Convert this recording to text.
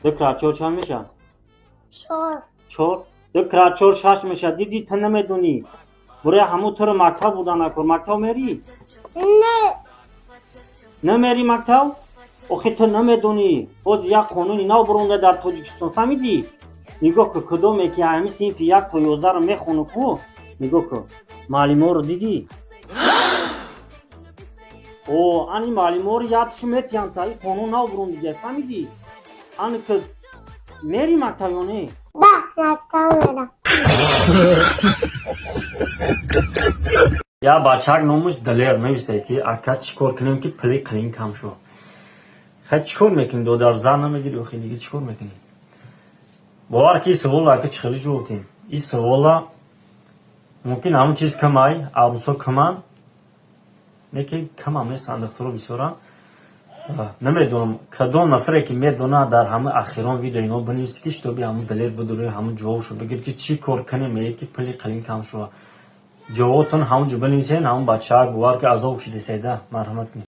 Ду крат чор чанд мешавад? Чор. Чор. Ду крат чор шаш мешавад. Дидӣ, ту намедонӣ. Буре ҳамун туро мактаб буда накор. Мактаб мерӣ? Не. Намерӣ мактаб? Охи, ту намедонӣ, боз як қонуни нав буронда дар Тоҷикистон, фаҳмидӣ? Нигоҳ ку, кудоме ки ҳамин синфи 1 то 11-ро мехону ку, нигоҳ ку, маълиморо дидӣ? О, ани маълиморо ядшу метиҳанд. Та и қонун нав бурондига, фаҳмидӣ? Ани ки мери мактаб ё не? Да, мактаб мерам. Я бачак номуш Далер навистае, ки ака, чӣ кор кунем, ки пули қилин кам шуд? Хай, чӣ кор мекунӣ, додар? Зан намегирӣ, охи, дига чӣ кор мекунӣ? Бовар ки, ин савола, ака, чӣ хеле ҷавоб дем? Ин савола мумкин ҳамон чиз камай, арӯсо каманд, не ки камам нестанд, духтаро бисёранд. Намедонам, кадом нафаре ки медонад, дар ҳамаи ахирон видео ино бинависӣ, ки чтобы ҳамун Далер бидури, ҳамун ҷавобшо бигир, ки чӣ кор кунем, меге ки пули қалин кам шава. Ҷавобтон ҳамун ҷо бинависен. Ҳамун бачаак, бовар ки, азоб кашидесайда. Марҳамат кунед.